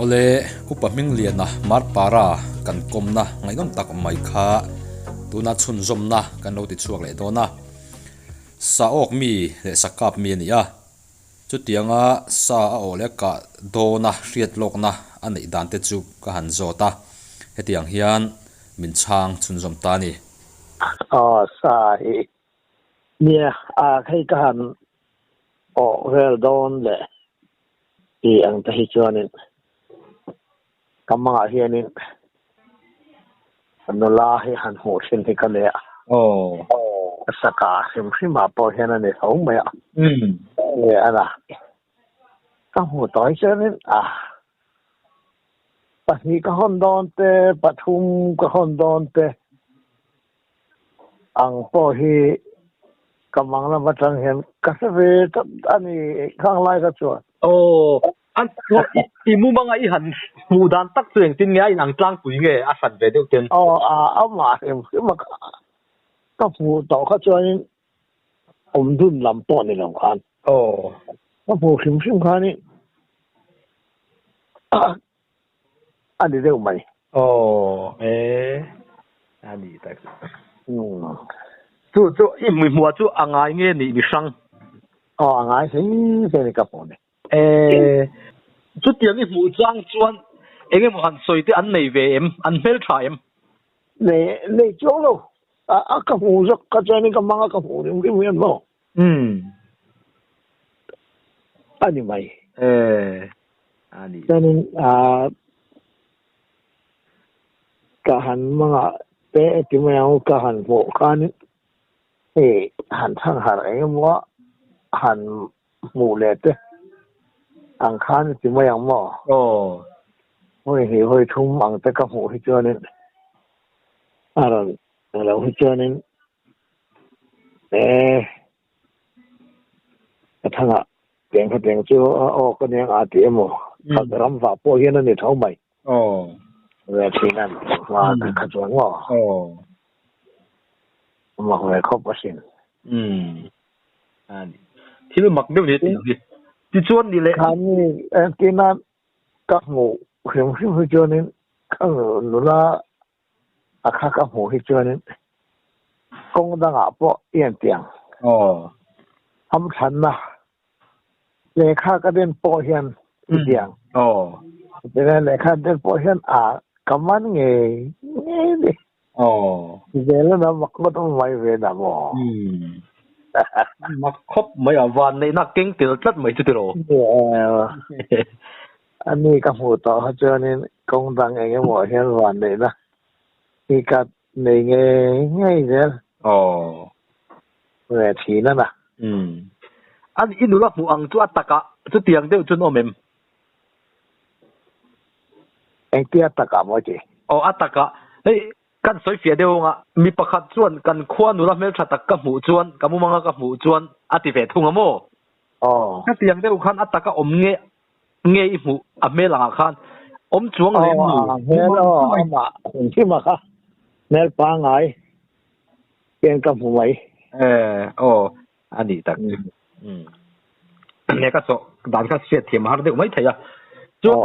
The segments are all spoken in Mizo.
Awle, Upa Hmingliana Marpara kan kawmna ngaihnawm tak mai kha tuna chhunzawmna kan lo ti chhuak leh dawn a. Sa awk mi leh sa kap mi a ni a. Chutianga sa a awh leh kah dawna hriat lawkna a neih dan te chu ka han zawt a, hetiang hian min chhang chhunzawm ta a ni. Aw, sa hi nia a hei ka han awh vel dawn leh tih ang te hi chuanin ka mangah hianin nula hi han hmuh thin hi ka nei a. Aw. Ka saka hrim hrimah pawh hian a ni tho mai a. Nge a na. Ka hmuh tawh hi chuanin a pahnih ka hawn dawn te, pathum ka hawn dawn te ang pawh hi ka mang lam atang hian ka hre ve tlat a ni khang lai kha chuan. Aw, an i mumanga i han hmuh dan tak chu engtin nge a inang tlangpui nge a hran ve deuh ten? Aw, a amah hrim hrim a ka hmuh tawh kha chuanin awm dun lam pawh ni lo khan. Aw. Ka hmuh hrim hrim khanin a ni deuh mai. Aw e a ni tak. Chu chu i hmui hmuh chu a ngai nge nih mi hrang? Aw a ngai hle hle ni ka hmuh ni. E chutiang i hmuh chang chuan eng emaw han sawi te an nei ve em? An hmel tha em? Nei nei chuang lo. A ka hmuh zawk kha chuanin ka hmang a ka hmuh rim rim hian maw? Umm. A ni mai. Eh, a ni. Chuanin ah ka han mangah te ti mai ang ka han hmuh khan hei han thang harh eng emaw han hmuh leh te ang khan ti mai ang maw? Aw. Vawi hnih vawi thum ang te ka hmuh hi chuanin a rawn lo hi chuanin Eh, ka thangah teng kha teng chu aw ka nia nga ti emaw kha ram vah pawh hian a ni tho mai. Aw. Ve thin an hma kha chuan maw? Aw. Mak ve khawp asin. Umm. Ani. Thil mak deuh ni tih hi. Tichuan ni leh. Khani entirna ka hmuh hrim hrim hi chuanin ka nula A kha ka hmuh hi chuanin kawng dangah pawh i en tiang. Aw. Hamthlanna lehkha ka den pawh hian i tiang. Aw. Chutiang lehkha den pawh hian a ka man ngei ngei ni. Aw. Zela na mak ngawt awm mai ve dah maw? Umm. Mak khawp mai a, van neihna keng tel tlat mai chu tiraw? A ni ka hmuh tawh kha chuanin kawng dang eng emaw hian van neihna hi ka nei ngei ngei zel. Aw. Ve thin a na. Umm. A i nula hmuh ang chu a takah chutiang deuh chuan awm em? Engtia takah maw ti? Aw a takah. Hei kan sawi fiah deuh anga mi pakhat chuan kan khua nula hmeltha tak ka hmuh chuan ka mumanga ka hmuh chuan a ti ve thung a maw? Aw. Khatiang deuh khan a taka awm nge nge i hmuh a hmel angah khan awm chuang lem lo. Aw a hmel aw amah hrim a kha hmel pangai hian ka hmu mai. Eh aw a nih tak chu. Nge ka sawh dan kha hriat thiam a har deuh mai thei a. Chuan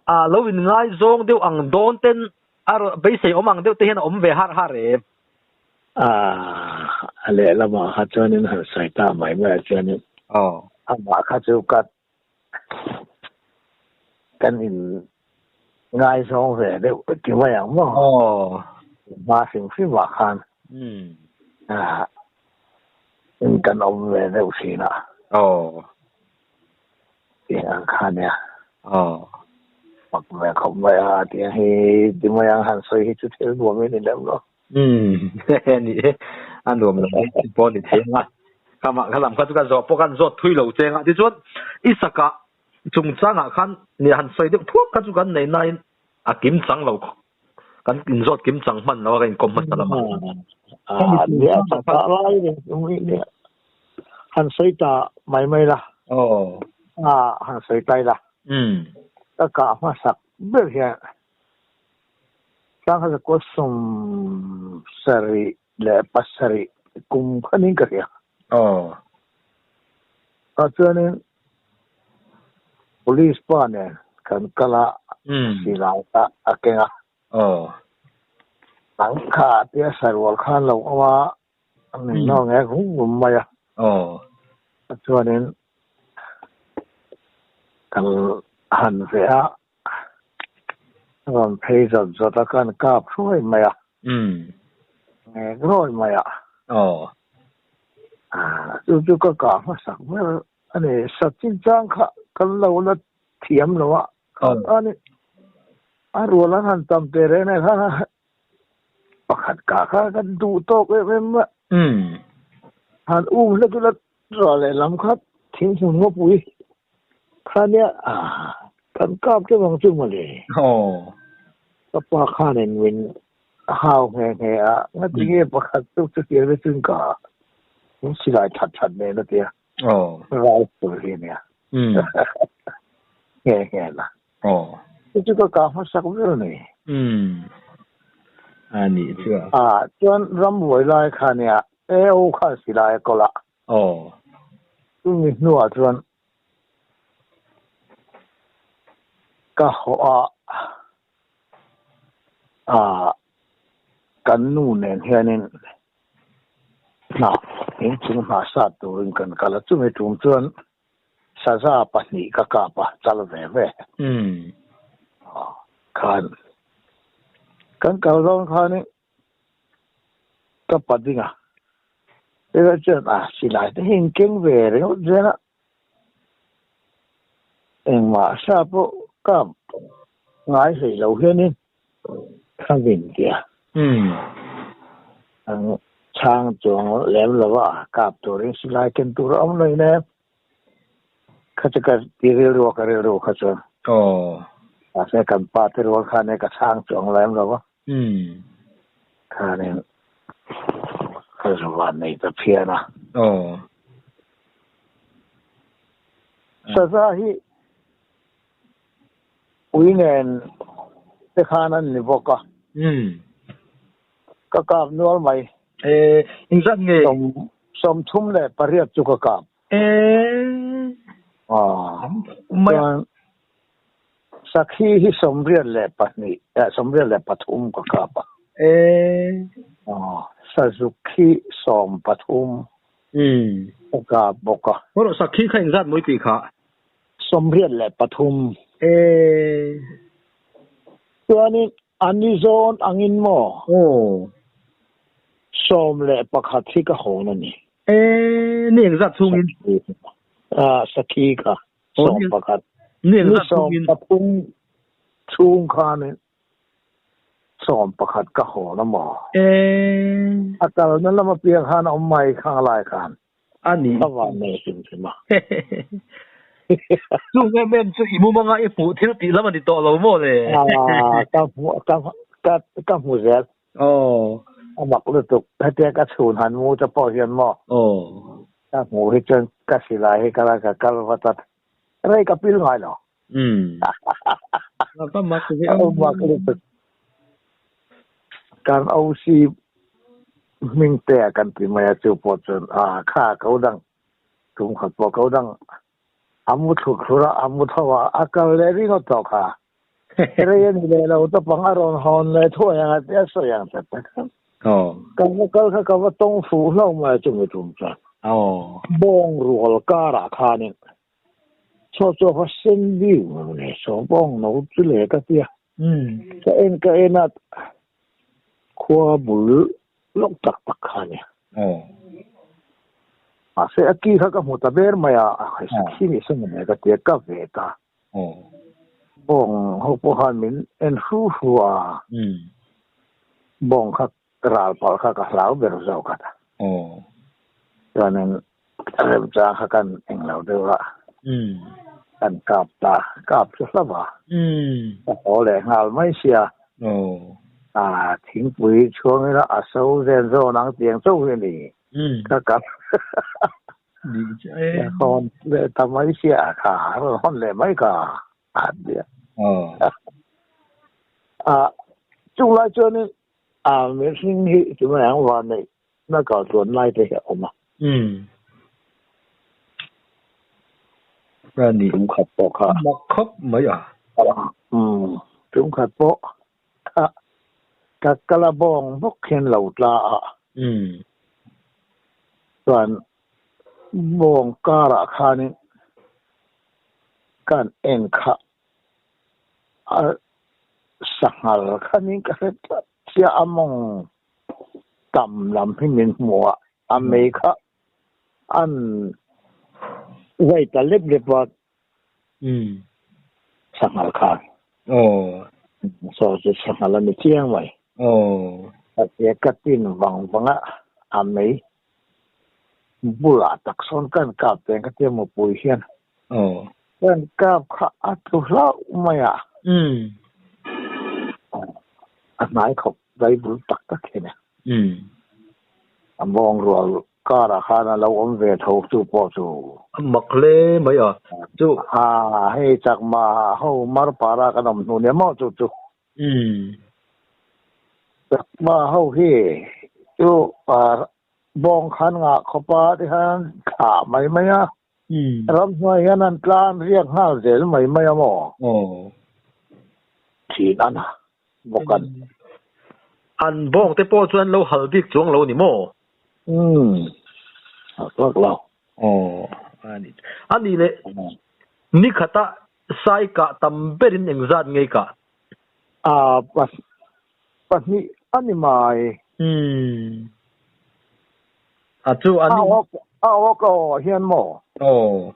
a lo in ngaizawng deuh ang dawn ten a beisei awm ang deuh te hian a awm ve har har em. A lehlamah kha chuanin han sawi ta mai mai ah chuanin amah kha chu ka kan in ngaizawng ve deuh ti mai ang maw? Hma hrim hrim ah khan in kan awm ve deuh thin a. Tiang ang kha nia. Mak ve khawp mai a tiang hi ti mai ang han sawi hi chu thil nuam in ni lem lo. Umm ni e a nuam lo mai chu pawh ni thei anga khamah kha lam kha chu ka zawh pawh khan zawt thui lo cheng a tichuan i sakah chungchangah khan ni han sawi deuh thuak kha chu kan nei nain a kim chang lo kan inzawt kim chang hman lo a kan inkawm hmasa lamah a nia sakah lai ni han sawi ta mai mai la aw a han sawi tai la umm ka kah hmasak ber hian Sangha zakua 76 kum khanin ka hria. Aw. Tah chuanin Police pa nen kan kal a, silai kha a keng a. Nang kha tia sarual khan lo awm a, min lo ngek vum vum mai a. Tah chuanin kan han veh a, rawn phei zawt zawt a, kan kap hruai mai a. Ngek rawi mai a. Chu chu ka kah hmasak ber a ni. Sat chinchang kha kan lo la thiam lo a, a ni. A rual an han tam teh reng nen khan pakhat kah kha kan duh tawk em em a. Han um hlek ila Ruah leh lam kha thing hmun ngawpui kha nia kan kap te vang chu mawle. Ka pa khanin min hau nghe nghe a, ngati nge pakhat chu chutiang te chuan ka min silai that that nen a tia. Rifle hi ania. Nghe nghe la. Chu chu ka kah hmasak ber a ni. A nih chu a. A chuan rambuai lai kha nia AO khan silai a kawlh a. Chumi hnuah chuan ka haw a, a kan nu nen hianin hnah inchung hnah sat turin kan kal a. Chumi tum chuan Saza pahnih ka kap a, chal ve ve. Khan kan kal dawn khanin ka pa ding a, heta chuan a silai te hi in keng ve ringawt zel a, engmah sa pawh kap ngai hlei lo hianin ka vin tia. Ang chhang chuang lem lo a, kap turin silai ken tur a awm lo in e. Kha chu ka ti rilru a, ka rilru kha chuan. Mahse kan pa te rual khan e ka chhang chuang lem lo a. Khanin ka zuvan nei ta phian a. Saza hi ui nen te khan an ni bawk a. Ka kap nual mai. Engzat nge? 38 chu ka kap. Chuan sakhi hi 82, 83 ka kap a. Sazuk hi 13 ka kap bawk a. Sakhi kha engzat mawi tih kha? 83. Chuanin a ni zawn angin maw? 11 hi ka hawn a ni. Ni engzat chhungin? Sakhi kha 11. Ni engzat chhungin? Ni 13 chhung khanin 11 ka hawn a maw? A kalna lam apiang khan a awm mai khang lai khan. A ni. A van nei hrim hrim a. Chung em em chu i mumanga i hmuh thil tih lam a ni tawh lo maw le? Ka hmu, ka, ka, ka hmu zel. A mak lutuk. Hetia ka chhun han mu te pawh hian maw? Ka hmuh hi chuan ka silai hi ka la ka kal vat a, rei ka pil ngai lo. Ka mak ve A mak lutuk. Kan OC hming te a kan ti mai a chu pawh chuan a kha ko dang tum khat pawh ko dang a mu thlur thlur a, a mu tho a, a kal leh ringawt tawh kha. Rei a ni leh lo tawp ang a rawn hawn leh thuai ang a tia sawi ang tak tak a. Ka va kal kha ka va tawng fuh hlauh mai a chumi tum chuan. Bawng rual karah khanin Chaw chaw kha sen biu nge saw bawng no chu le ka tia. Ka en ka en a khua bul lawk tak tak kha nia. Mahse a ki kha ka hmu ta ber mai a, a khi ni se nge ka tia ka ve ta. Bawng ho pawh khan min en hru hru a. Bawng kha ral palh kha ka hlau ber zawk a. Chuanin remchang kha kan englo deuh a, kan kap ta, kap chu hlauh a, ka haw leh nghal mai sia. A thingpui chhuangin a so zen zawn ang tiang chauh hi a ni. Ka kap ka hawn leh ta mai sia kha, a rawn hawn leh mai ka a tia. A chunglai chuanin a mihring hi chu mai ang van neih na kal chuan lai te hi a awm a. Ani. Tum khat pawh kha. Mak khawp mai a. Umm tum khat pawh kha ka kal a bawng bawk hian lo tla a. Umm. Chuan bawng karah khanin kan en kha a sanghal khanin ka hre tlat chiah a mawng tam lam hi min hmu a, a mei kha an zai ta lep lep a sanghal khan. Saw chu sanghal a ni chiang mai. A tia ka tin vang vang a, a mei bulah tak sawn kan kap teng ka tia mupui hian kan kap kha a tlu hlauh mai a. A hnai khawp zai bul tak tak hian a. A mawng rual karah khan a lo awm ve tho chu pawh chu. A mak hle mai a chu. Ha hei chakma ho marpara kan awm hnu nia maw chu chu. Chakma ho hi chu bawng khan ngah khawpa ti khan thlah mai mai a. Ramhnuai hian an tlan riak nghal zel mai mai a maw? Thin a na bawk an. An bawng te pawh chuan lo hal bik chuang lo ni maw? Umm, hal vak lo. Aw, a ni. A nih leh nikhata sai kah tam berin engzat ngei kah? A, pahnih a ni mai. Umm. A chu a ni. A awk a awh hian maw? Aw.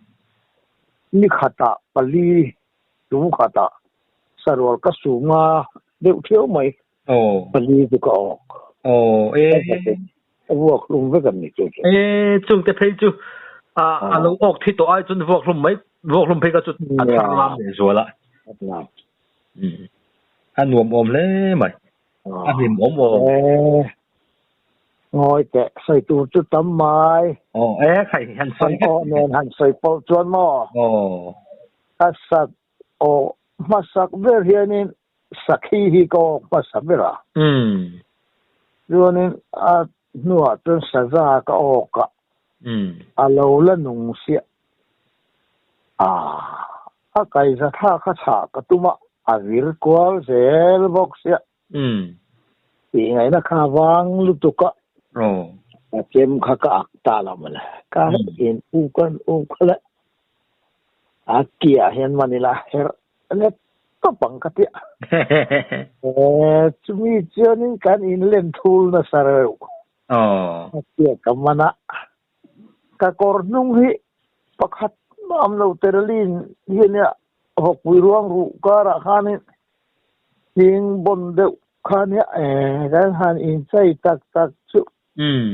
Ni khatah pali tum khatah sarual ka sum a deuh thiau mai. Aw. Pali chu ka awk. Aw e. A vuak hlum vek an ni chu chu. E chung te phei chu a a lo awk thi tawh ai chuan vuak hlum mai vuak hlum phei kha chu a thar lam leh zual a. A nuam awm hle mai. A hlim awm aw. E ngawi teh sawi tur chu tam mai. Aw e khai han sawi vek. Aw nen han sawi pawlh chuan maw. Aw. Ka sak aw hmasak ber hianin Sakhi hi ka awk hmasa ber a. Chuanin a hnuah chuan saza ka awk a, a lo la nung siah a, a kaiza thla kha chhah ka tum a, a vir kual zel bawk siah. Tih ngaihna kha vang lutuk a, a chem kha ka ak ta lo mawle. Ka in u kan u kha le, a kiah hian man ila herh Let tawp ang ka tia. Eh, chumi chuanin kan inlen thul nasa reuh. Aw. Ka tia ka man a. Ka kawr hnung hi pakhat mah awm lo Teralin hi ania hawkpui ruang ruh karah khanin hling bawn deuh kha ania eh kan han inchei tak tak chu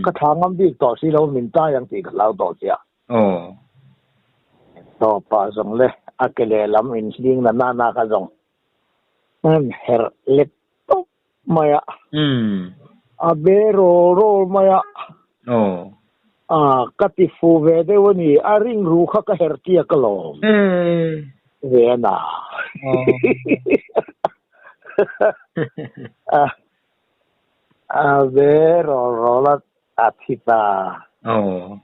ka thla ngam bik tawh si lo min tai ang tih ka hlau tawh sia. Aw. Tawpah zawng le a ke lehlam inhling na nana kha zawng an herh let tawp mai a. A be rawl rawl mai a. Aw. A ka ti fu ve deuh a ni, a ring ru kha ka herh tiak alawm. Ve a na. A be rawl rawl a A thi ta. Aw.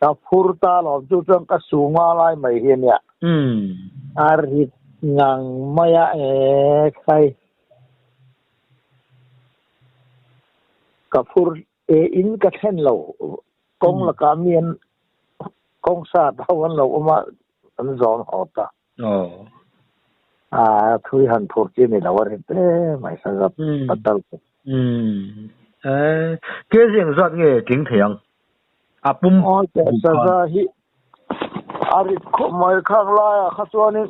Ka phur ta lawm chu chuan ka su nga lai mai hi ania. A rit ngang mai a e khai. Ka phur e in ka thlen lo. Kawng lakah mi an kawng sat ho an lo awm a an zawn haw ta. Aw. A thui han phur chi ni lo a rin hle mai sa zap patal chu. Umm. Eh, kg engzat nge tling thei ang? A pum Aw te saza hi a rit khawp mai khang laiah kha chuanin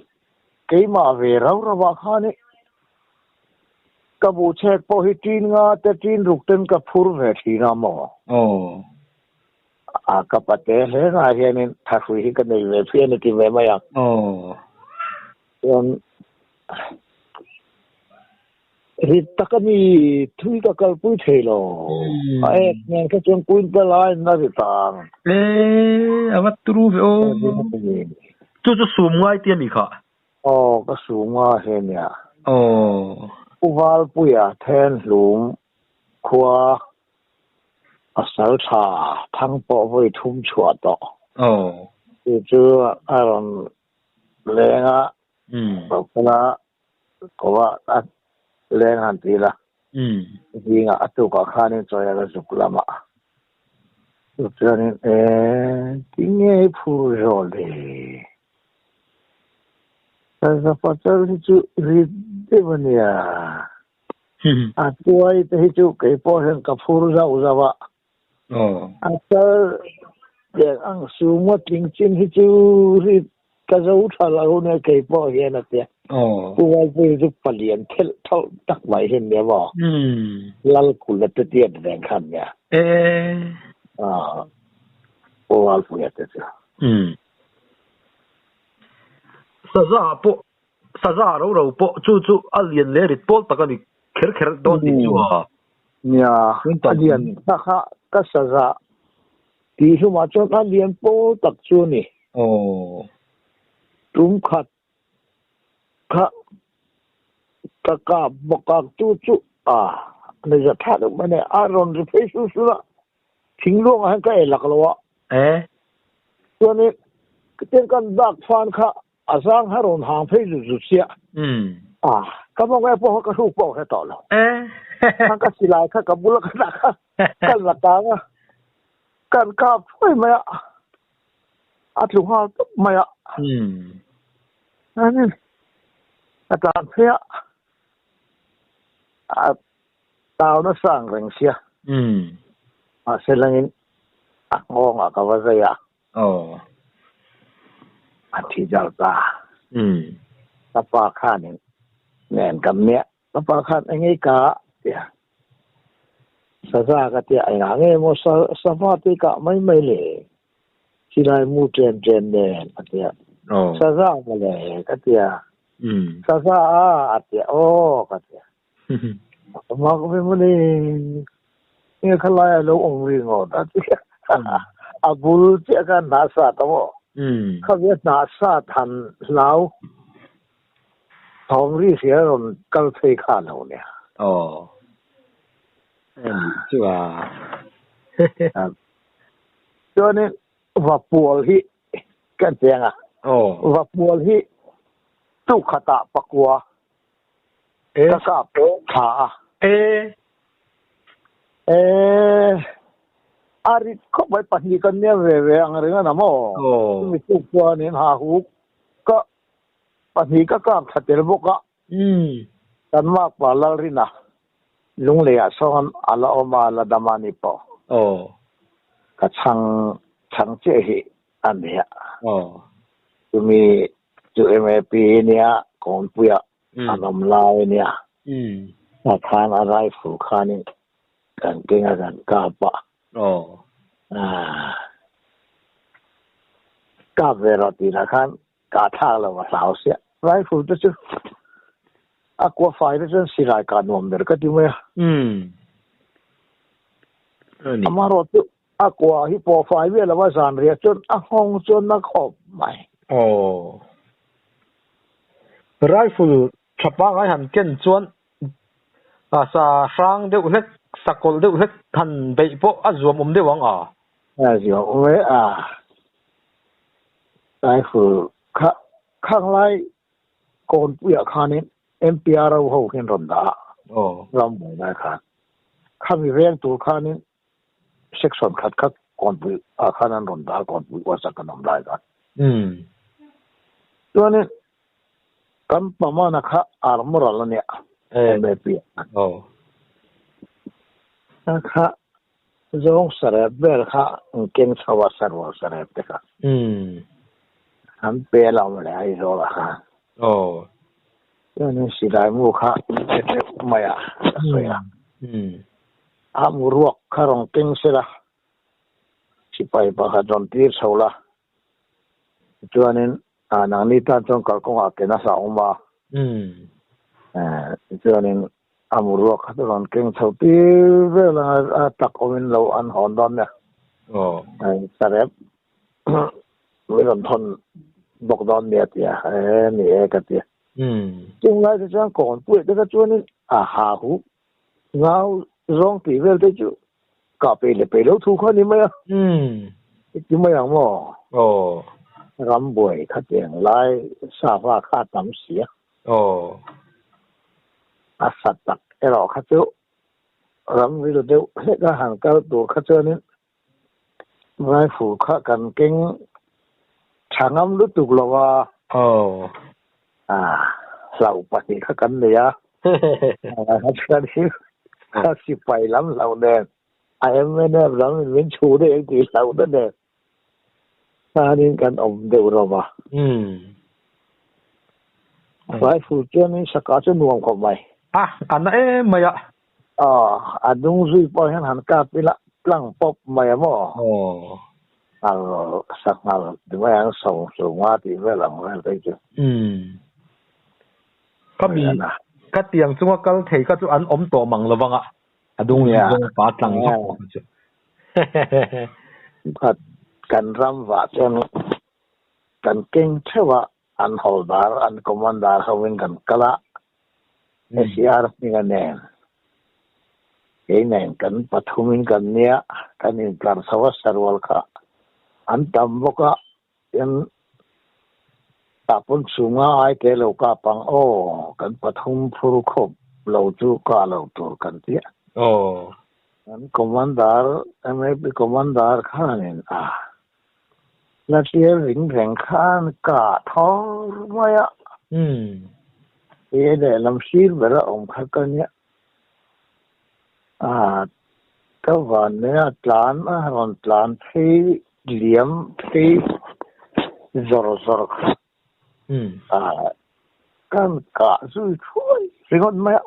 keimah ve rau rauah khanin ka buhchhek pawh hi tin nga te tin ruk ten ka phur ve thin a maw? Aw. A ka pate hle ngah hianin thahrui hi ka nei ve phian a ti ve mai ang. Aw. Chuan rit tak a ni thui ka kalpui thei lo. A ek nen kha chuan quintal aiin a rit ang. E a va turu ve aw. Chu chu sum ngai ti a mi kha? Aw ka sum nga he nia. Aw. U Valpuia Thenhlum khua Pasal tha thang pawh vawi thum chhuah tawh. Aw. Chu chu a rawn leng a, lo kal a, ko a, a leng han ti la. Zingah a tukah khanin chawi a la zuk lam a. Chu chuanin e tinge i phur zawh le? Ka zapa chal hi chu rit deuh a nia. A tuai te hi chu kei pawh hian ka phur zauh zauh a. A chal tiang ang sumo tling chin hi chu rit ka zo tha lo nia kei pawh hian a tia. Pu Valpuia chu palian thelh thawlh tak mai hi nia maw? Lalkula te tiat veng khan nia. Pu Valpuia te chu. Saza pawh Saza ro ro pawh chu chu a lian leh rit pawl tak a ni kher kher dawn tih chu a. Nia, a lian tak a, ka saza tih hlumah chuan a lian pawl tak chu a ni. Aw. Tum khat kha ka kap bawk a, chu chu a ni za tha deuh mai a ni. A rawn ri phei sur sur a, thingluangah hian ka ei lak lo a. E. Chuanin, tiang kan dak fan kha A zang a rawn hang phei zut zut sia. A, ka mawng e pawh kha ka hruk pawh hre tawh lo. Khan ka silai kha ka bula ka dah kha ka la tang a, kan kap thuai mai a, a tlu nghal tawp mai a. Chuanin ka tlan phei a, a tau nasa ang reng sia. Mahse langin a nghawngah ka va zai a. Aw. A thi zau ta. Ka pa khanin nen ka miah. Ka pa khan engei ka tia. Saza ka tia engah nge maw sa sava te kah mai mai le. Silai mu ṭen ṭen nen a tia. Saza mawle ka tia. Saza a a tia aw ka tia. Mak ve mawle. Nge khalai a lo awm ri ngawt a ti. A bul chiah khan hna sat a maw? Khavia hna sat han hlau thawm ri hria rawn kal phei kha lo nia. Aw. Anih chu a. Chuanin Vapual hi kan cheng a. Vapual hi tukhatah pakua Ka kap thla a. E, a rit khawp mai pahnih kan nia ve ve ang reng a na maw? Chumi tuk chuanin ha huk ka pahnih ka kap thla tel bawk a. Kan makpa Lalrina Lungleiah sawn a la awm a, la dam a ni pawh. Ka chhang chhang chiah hi a nia. Chumi Chu MAP nia Kawnpuia an awm lai ania. A khan a rifle khanin kan keng a kan kap a. Kap ve rawh tih lah khan kah thlak lo a hlau sia. Rifle te chu a kua fai te chuan silai kah nuam ber ka ti mai a. Amaherawhchu A kua hi pawh fai miah lo a zan riah chuan a nghawng chuan a khawp mai. Aw. Rifle tha pangai han ken chuan a sa hrang deuh hlek, sa kawlh deuh hlek han beih pawh a zuam awm deuh ang a. A zuam awm e a. Rifle kha khang lai kawnpuiah khanin MPRO ho hian rawn dah a. Ram buai lai khan. Khami veng tur khanin Section khat khat kawnpui ah khan an rawn dah a, kawnpui uasak kan awm lai khan. Chuanin kan pamana kha armoral a nia, MAP ah khan. A kha zawng sarep vel kha an keng chho a, sarual sarep te kha. An pe lo mawle Aizawl ah khan. Chuanin silai mu kha pe teuh mai a, ka sawi a. A mu ruak kha rawn keng se la, sipai pakhat rawn tir chho la, tichuanin nangni tan chuan kalkawngah ke nasa a awm a, tichuanin a mu ruak kha chu rawn keng chho tir vel ang a, a tak awmin lo an hawn dawn nia. Sarep min rawn thawn bawk dawn nia tia, e ni e ka ti. Chung lai te chuan kawnpuiah te kha chuanin a ha huh Ngau zawng tih vel te chu kah peih leh peih lo thu kha a ni mai a. I ti mai ang maw? Aw. Rambuai khatiang lai sava kha a tam si a. Aw. A sa tak erawh kha chu ramril deuh hlek a han kal tur kha chuanin rifle kha kan keng tha ngam lutuk lo a. Aw. Hlauh pahnih kha kan nei a. A chuan hi sipai lam hlauh nen a MNF lam in min chhu daih ang tih hlauh na nen khanin kan awm deuh rawm a. Rifle chuanin saka chu nuam khawp mai. A, a na em mai a. Aw, a dung zui pawh hian han kap ila tlang pawp mai a maw? Aw. Nghal sanghal ti mai ang sawm sawm nga tih vel ang vel te chu. Umm. Ka mi ka tiang chunga kal thei kha chu an awm tawh mang lovang a, a dung zui zawng pa tlang vak pawh kha chu. Khat kan ram vah chuan kan keng theuh a, an hawldar an commander hovin kan kal a, SCR hminga nen kei nen kan pathumin kan nia, kan intlar chho a sarual kha an tam bawk a, tin tah pawn chhunga ai te lo kap ang aw, kan pathum phur khawp lo chu kah lo tur kan ti a. Aw. Kan commander, MAP commander khanin a La tliar ring reng khan ka thawr mai a. He lehlam sir bera awm kha ka nia. A ka van mai a tlan a rawn tlan phei liam phei zawr zawr kha. A kan kah zui thuai ringawt mai a.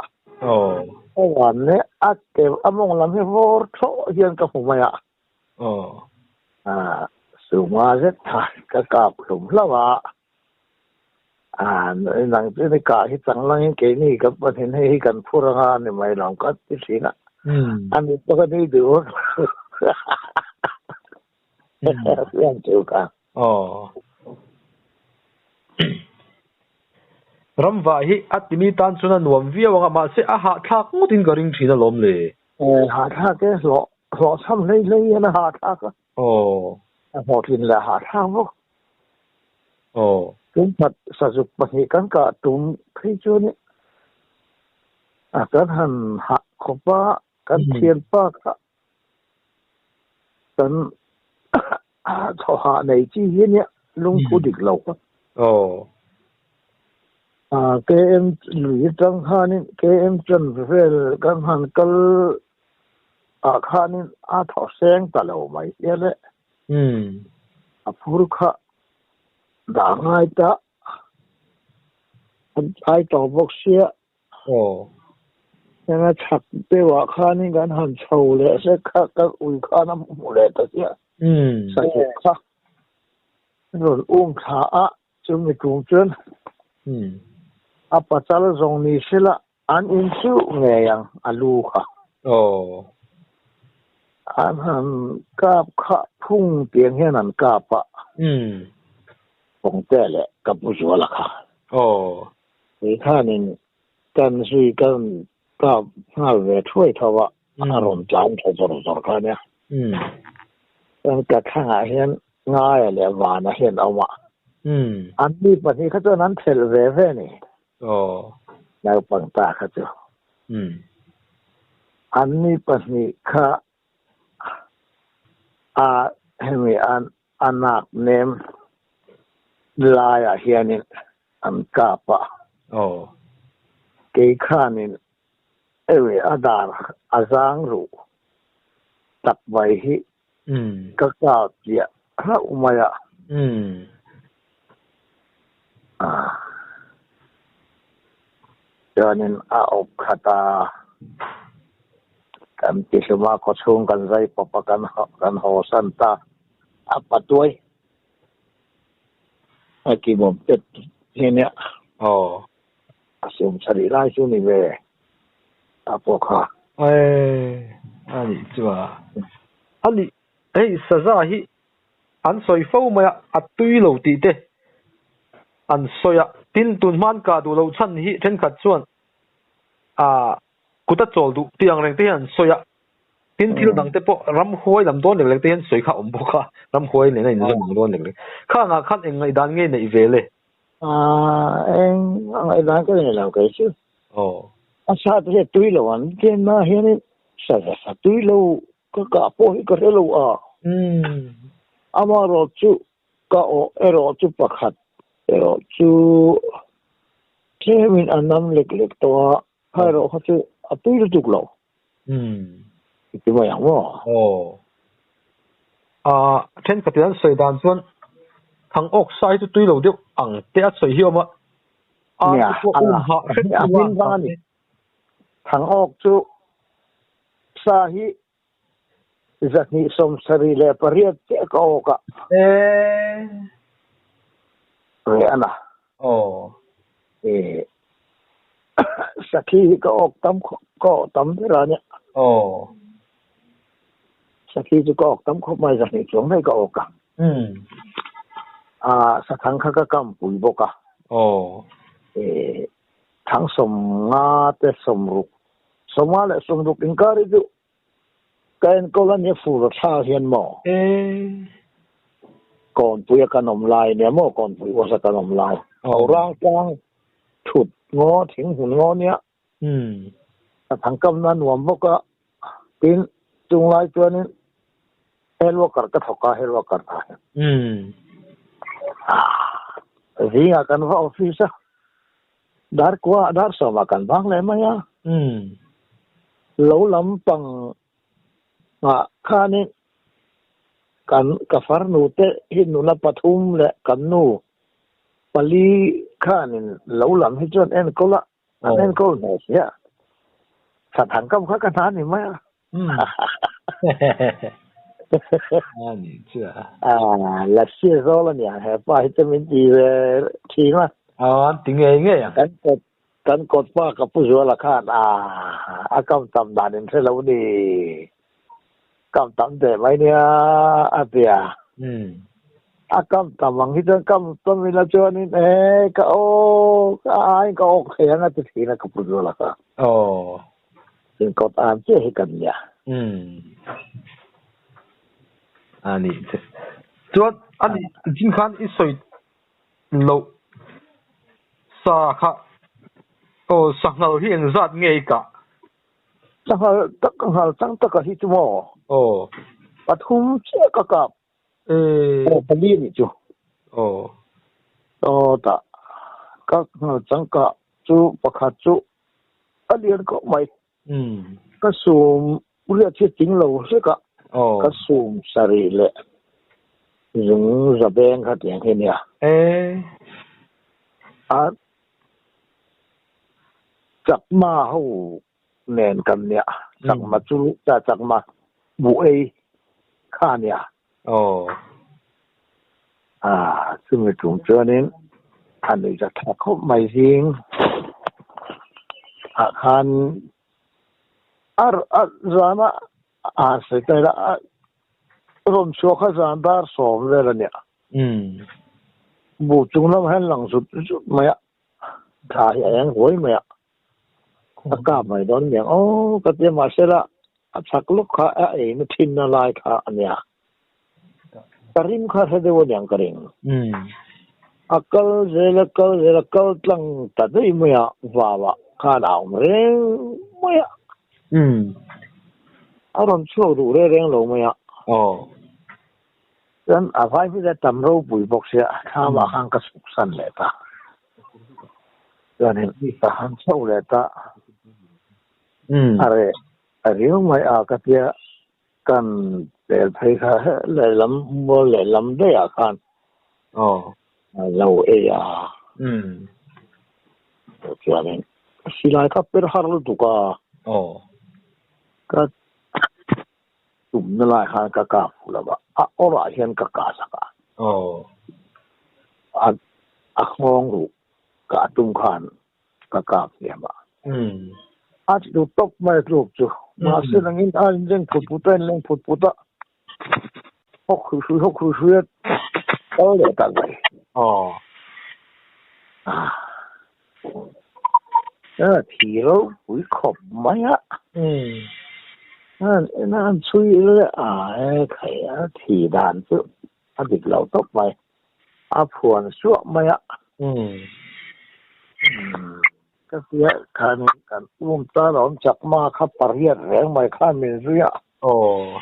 Ka van mai a ke a mawng lam hi vawr thlawh hian ka hmu mai a. Aw. A suma zet kha ka kap hlum hlauh a. A nang chu ni kah hi chang langin keini ka pahnih hei hi kan phur anga ni mai lo ka ti thin a. A ni pawh ka nui duh vak lo. Chu ka. Aw. Ramvah hi a timi tan chuan a nuam viau anga mahse a hahthlak ngawtin ka ring thin alawm le. Hahthlak e hlawh hlawhchham hlei hlei hian a hahthlak a. Aw. A hlawhtlin leh a hahthlak bawk. Aw. Tumkhat sazuk pahnih kan kah tum phei chuan a kan han hah khawp a, kan thianpa kha kan thawhah nei chi hi ania lungphu dik lo kha. Aw. KM lui atang khanin KM chan vel kan han kal ah khanin a thaw seng ta lo mai hial e. A phur kha dah ngai ta an tlai tawh bawk sia. Aw. Heng a chhak deuhah khanin kan han chho leh hlek kha ka ui khan a hmu leh ta chiah. Sazuk kha rawn um thla a, chumi tum chuan a pachal zawng ni sela an inchuh ngei ang a lu kha. Aw. An han kap kha phung tiang hian an kap a. Pawngte leh ka pu Zuala kha. Aw. Kei khanin kan zui kan kap nghal ve thuai tho a, a rawn tlan tha zawr zawr kha ania. Chuan ka thlangah hian Ngaia leh Vana hian a awm a. An mi pahnih kha chuan an thelh ve ve a ni. Naupang ta kha chu. An mi pahnih kha a hemi an a nak nem laiah hianin an kap a. Aw. Kei khanin ewi a dar a zang ruh tak mai hi ka kap chiah hlauh mai a. Chuanin a awp khat a, kan tihlum a, khawchhung kan zai pawp a, kan haw san ta a patuai a kibawm pet hi nia. Aw. A sum chharih lai chu ni ve a pawh kha. Ae, a nih chu a. A nih, hei saza hi An sawi fo mai a, a tui lo tih te an sawi a. Tin, tun hman kah duh loh chhan hi thenkhat chuan a kut a chawl duh tih ang reng te hian an sawi a. Tin thil dang te pawh ramhuai lam dawn lek lek te hian sawi kha a awm bawk a, ramhuai nen a inzawm ang dawn lek lek. Khangah khan eng ngaihdan nge neih ve le? Eng ngaihdan ka nei lo kei chu. Aw. A sa te hi a tui lo an chen na hianin sa sa tui lo ka kah pawh hi ka hre lo a. Amaherawh chu ka awh erawh chu pakhat erawh chu tlemin a nam lek lek tawh a, kha erawh kha chu a tui lutuk lo. I ti mai ang maw? Aw. Aa, thenkhatin an sawi dan chuan Thangawk sa hi chu tui lo deuh ang te a sawi hi a awm a. Nia, a hmin vang a ni. Thangawk chu sa hi 278 chiah ka awk a. Reh a na. Sakhi hi ka awk tam ka awk tam ber a nia. Sakhi chu ka awk tam khawp mai 200 chuang daih ka awk a. Sathang kha ka kam pui bawk a. Thang 50 te 60, 50 leh 60 inkar hi chu ka enkawl a nia fur a thla hian maw? Kawnpui a kan awm lai nia maw kawnpui uasa kan awm lai. Aurang tlang thut ngaw thing hmun ngaw nia. A thangkam na nuam bawk a tin chung lai chuanin hel worker ka thawk a hel worker tah hian. Zingah kan va office a dar kua dar sawmah kan vang leh mai a. Lo lampang ah khanin kan ka farnu te hi nula pathum leh kan nu pali khanin lo lam hi chuan enkawl a an enkawl hneh sia. Sathang kam kha ka hna ni mai a. Lassi zawl a nia he pa hi chu min ti ve thin a. An ti ngei ngei ang. Kan kawt kan kawt pa ka pu Zuala khan a a kam tam dan in hre lo ni. Kam tam teh mai nia a ti a. A kam tam ang hi chuan kam tam ila chuanin e ka awk a aiin ka awk thei ang a ti thin a ka pu Zuala kha. Aw. Inkawt an chiah hi kan nia. Umm. A nih che. Chuan a nih chin khan i sawi loh sa kha aw sanghal hi engzat nge i kah? Sanghal tak nghal chang taka hi chu maw? Aw. Pathum chiah ka kap. Aw pali a nih chu. Aw. Aw tah ka nghal chang kah chu pakhat chu a lian khawp mai. Ka sum riat hi ting lo hlek a, ka sum sarih leh zung za beng kha tiang hi nia. A chakma ho nen kan nia, chakma chu chakma buh ei kha nia. Chumi tum chuanin a nuih za tha khawp mai zing ah khan a zana a han sawi ta ila a rawn chhuah kha zan dar 10 vel a nia. Buh chung lam hian lang zut zut mai a, thla hi a eng huai mai a. A kap mai dawn aniang aw ka tia mahsela a chak lawk kha a eina thinna lai kha a nia. Ka rim kha hre deuh aniang ka ring. A kal zel a kal zel a kal tlang ta daih mai a vauah khan a awm reng mai a. A rawn chhuak duh reng reng lo mai a. Chuan a vai hmel a tam ropui bawk sia thlamah khan ka chhuk san leh ta. Chuanin ka han chho leh ta. A reh a riau mai a ka tia kan pel phei kha lehlam mual lehlam daihah khan a lo ei a. Chuanin silai kha per har lutuk a. Ka Tumna lai khan ka kap fuh lo a, a awrah hian ka kah sak a. A a nghawng ruh kah tum khan ka kap hliam a. A tlu tawp mai a tluk chu. Mahse nangin a inleng phut phut a, inleng phut phut a, hawk hrui hrui hawk hrui hrui a kal leh tak mai. A thi ropui khawp mai a. An en a, an chhui leh a, e khai a thi dan chu a dik lo tawp mai. A phuan suah mai a. Ka tia khan kan um tan a awm chakma kha pariat reng mai khan min zui a.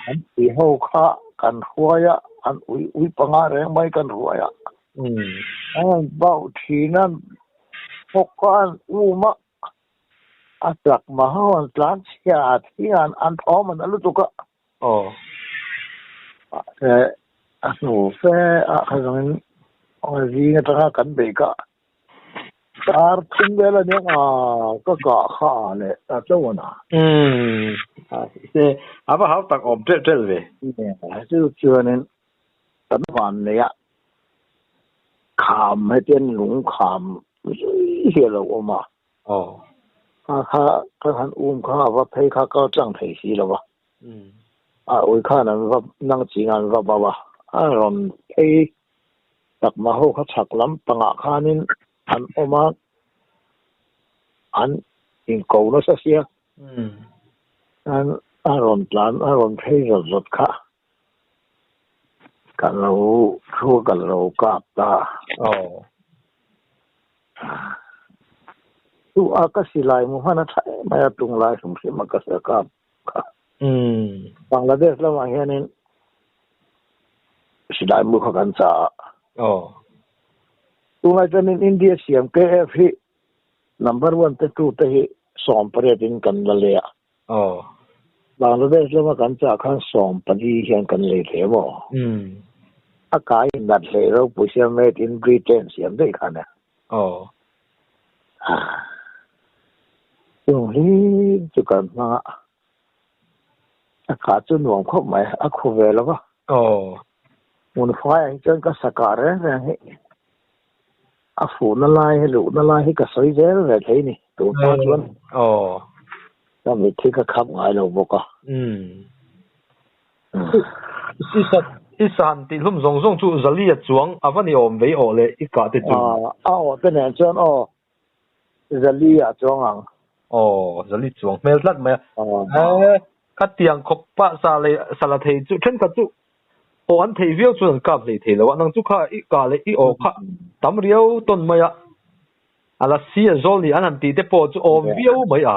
An ti ho kha kan hruai a, an ui ui panga reng mai kan hruai a. An bauh thin a, bawk kha an um a. A chakma ho an tlan chhia a thing an an thawm an a lutuk a. Mahse a hnu fe ah kha zawngin zing atanga kan beih kha dar thum vel a nia ka kah kha a leh ta chauh a na. Mahse a va hau tak awm ṭelh ṭelh ve. Chu chuanin kan van nei a kham hetian lung kham zui hi a lo awm a. Kha kha ka han um kha a va phei kha kal tlang thei si lo va. A ui khan an va nang ching an va bauh a, a rawn phei tak mah ho kha chhak lampangah khanin an awm a, an inko nasa sia. A rawn tlan a rawn phei zawt zawt kha. Ka lo thu ka lo kap ta. Chu a ka silai mu hman a tha em mai a tung lai hrim hrim a ka sa kap kha. Bangladesh lamah hianin silai mu kha kan cha a. Tunlai chuanin India siam KF hi number one te two te hi 18 in kan la leh a. Bangladesh lama kan chah khan 14 hian kan lei hle maw? A kai in nat hlei ropui sia made in Britain siam daih khan e. Chung hlim chu kan hmang a, a kah chu nuam khawp mai, a khu ve lo va. Hmun faiah hi chuan ka sa kah reng reng hi a fuhna lai hi luhna lai hi ka sawi zel ve thei ni tun hma chuan ka mit hi ka khap ngai lo bawk a. I san tih hlum zawng zawng chu Zali a chuang a va ni awm vei awh leh i kah te chu. A awh te nen chuan aw Zali a chuang ang. Aw Zali chuang hmel tlat mai a. Khatiang khawp pah sa leh sala thei chu thenkhat chu Aw an thei viau chuan an kap hlei thei lo a, nang chu kha i kah leh i aw kha tam riau tawn mai a, a la si a zawl ni an han tih te pawh chu awm viau mai a.